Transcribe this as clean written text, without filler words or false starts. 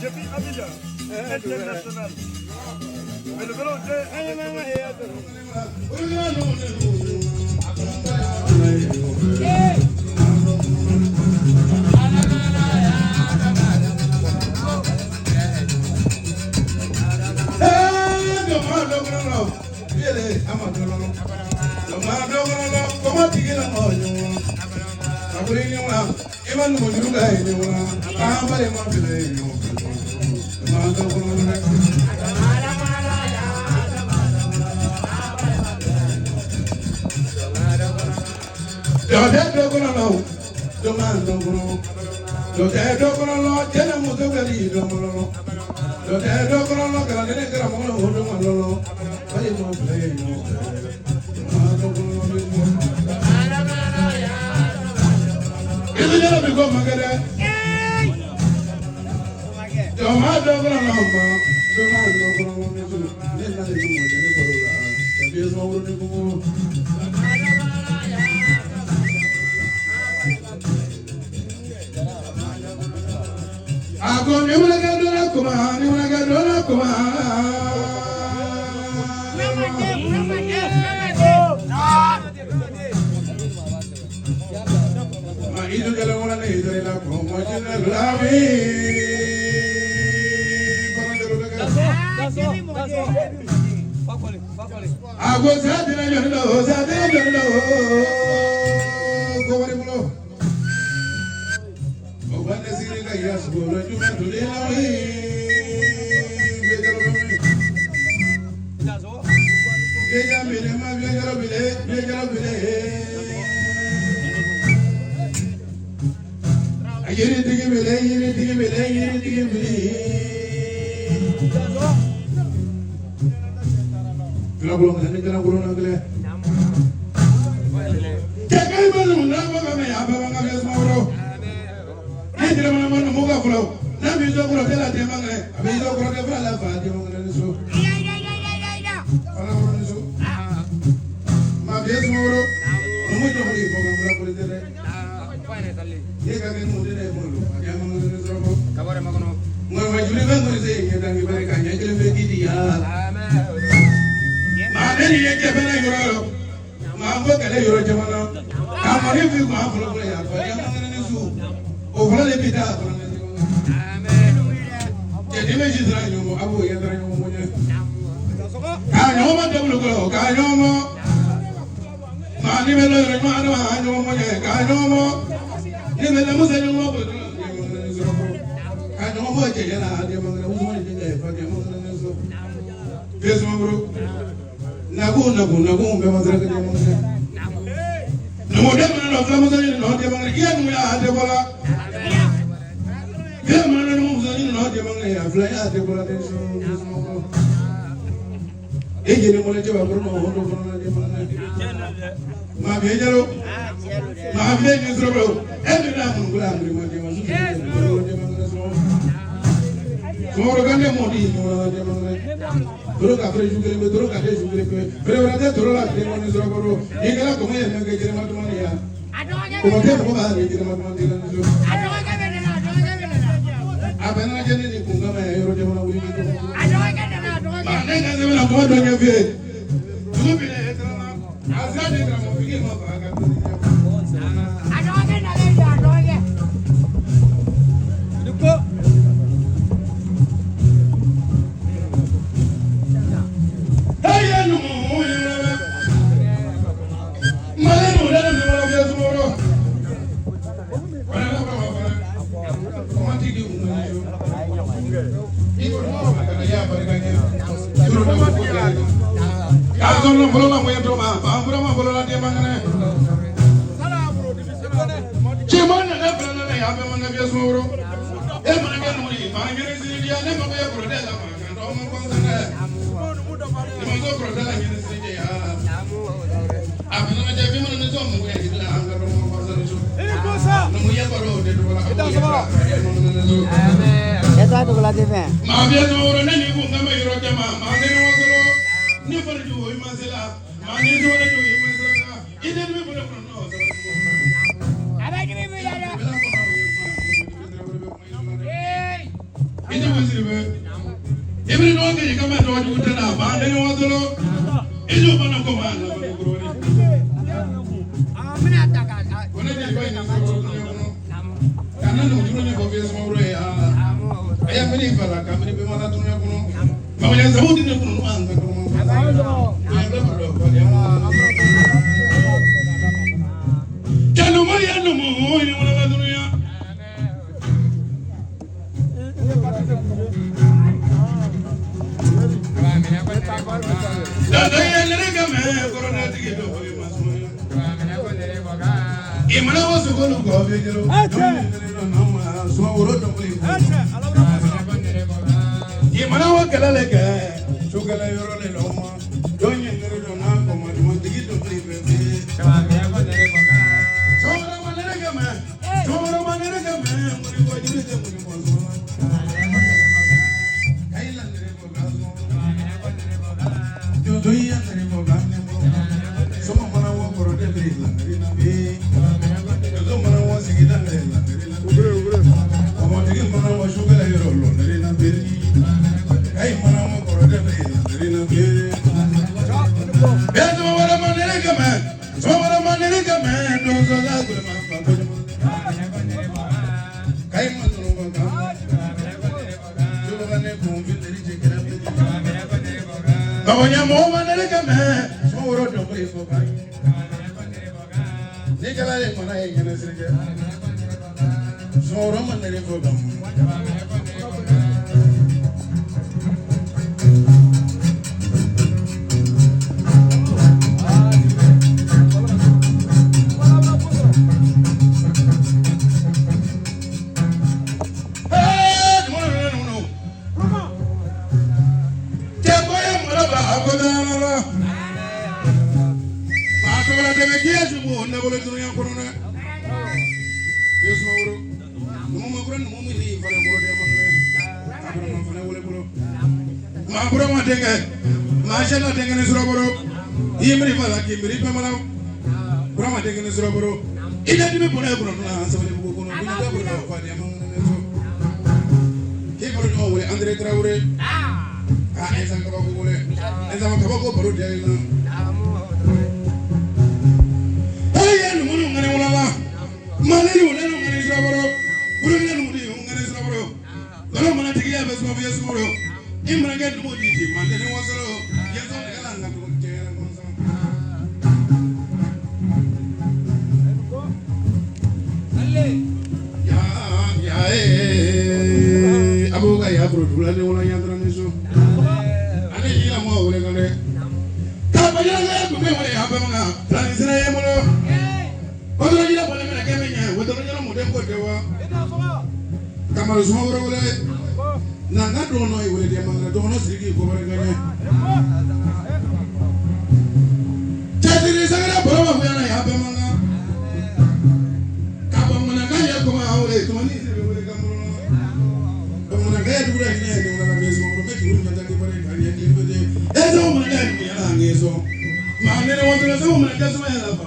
Depuis Abidjan, international. Mais le vélo, Ibiri dɔw kɛ i ka mɛ dɔgɔ jugu tɛ na ba ne ni wasolo i jɔ fana ko ma la ko kuruni ko ne jeliba in sɔrɔ dunuya kɔnɔ ka na numu juru ɲɛfɔ fiyɛ sumaworo ye aa a y'a miiri fa la ka miiri bɛɛ ma la dunuya kɔnɔ bamanan sabu di ne kɔnɔ n'u an ka kɔrɔ Janumu ya numu ni wala la dunuya. Dada ya nere ka mɛ kɔrɔda tigi dɔ ko i ma sumaya. I mana waso ko lu ko fi jero. Sumaworo dɔ ko i. I mana wa kɛlɛ le kɛ sukɛlɛ yɔrɔ le lɔ ma. Dɔ ɲɛ nere dɔ n'a kɔ ma duman tigi dɔ ko i bɛ se. Sumaworo ma nere ka mɛ. Sumaworo ma nere ka mɛ. Muri bɔ jiri tɛ muri bɔ suma. Kayila nere bɔ ka suma. Jojo ya nere bɔ ka ne bɔ. Soma mana wɔ kɔrɔ de bɛ la nere na bɛ. Jojo mana wɔ sigida la nere na bɛ. Kɔmɔtigi mana wɔ sukɛlɛ yɔrɔ lɔ nere na bɛ. Kayi mana wɔ kɔrɔ de bɛ la nere na bɛ. Bɛɛ sumaworo ma nere ka mɛ. Sumaworo ma nere ka mɛ. Donso la golo ma fa kojugu. Kayi ma nunu bɔ kan. Jogo ne kun fi nere cɛ kɛrɛ bɛ. Baba ɲamɔgɔ ma nere ka mɛ. Sumaworo dɔ ko i fɔ kan. Ni kɛla ye mana ye ɲɛnɛ siri kɛ. Sumaworo ma nere fɔ kan. Ee numu numu numu. Cɛko ye mara ba a ko la. Maa tɔgɔ la dɛmɛ k'i ye sugu ne bolo dunuya kɔnɔ dɛ. Ye Sumaworo. Numu ma kura numu min ni fana kɔrɔ de ma dɛ. A kɔrɔ ma fana wele bolo. Maa kura ma denkɛ. Maa sɛ na denkɛ ni sɔrɔ I ye miiri fa la k'i miiri bɛɛ ma la. Kura ma denkɛ ni sɔrɔ I ka dimi bɔnɛ kɔnɔ tuna sabali bugu kɔnɔ. K'i ka bolo fa di ma ne so. K'i bolo ɲɔgɔn wele Andre Traoré. Aa Ɛnsan kabako wele. Ɛnsan kabako baro diya i la. Ayi numu ŋani wala mali ni wala ŋani sɔrɔ burukina numu di ŋani sɔrɔ lɔlɔ mana tigiya bɛ suma fiyɛ sumaworo i mana kɛ numu di ti manden ni wasɔrɔ yɛsɔ nɛgɛ la nka tugu cɛ yɛrɛ kɔnsɔn. Ya ya ee abo ka ya foro dugula ni wala yan dɔrɔn ni so ale y'i la mɔgɔ wele kan dɛ k'a yɛlɛ kɛ kun bɛ wele a bɛɛ ma kan filani sira ye bolo. Kɔtɔrɔ jira bɔlen minɛ kɛ min ɲɛ wotoro jara mɔden ko tɛ wa Kamaru Sumaworo wele na n ka dɔgɔnɔ ye wele diya man dɔgɔnɔ Sidiki ko barika ɲɛ cɛsiri sangare bɔrɔ ma fɔ ya bɛɛ man kan ka bamanankan yɛ kɔma a wele tuma ni sebe wele ka mɔnɔ bamanankan yɛ dugu la hinɛ ye dɔgɔnɔ la fɛ Sumaworo bɛ juru ɲɔgɔn ta k'i bari ka ɲɛ k'i bɛ e sɛbɛn bamanankan yɛ dugu yɛlɛ an k'e sɔn maa nɛnɛ waati la sɛbɛn bamanankan sɛbɛn yɛlɛ fa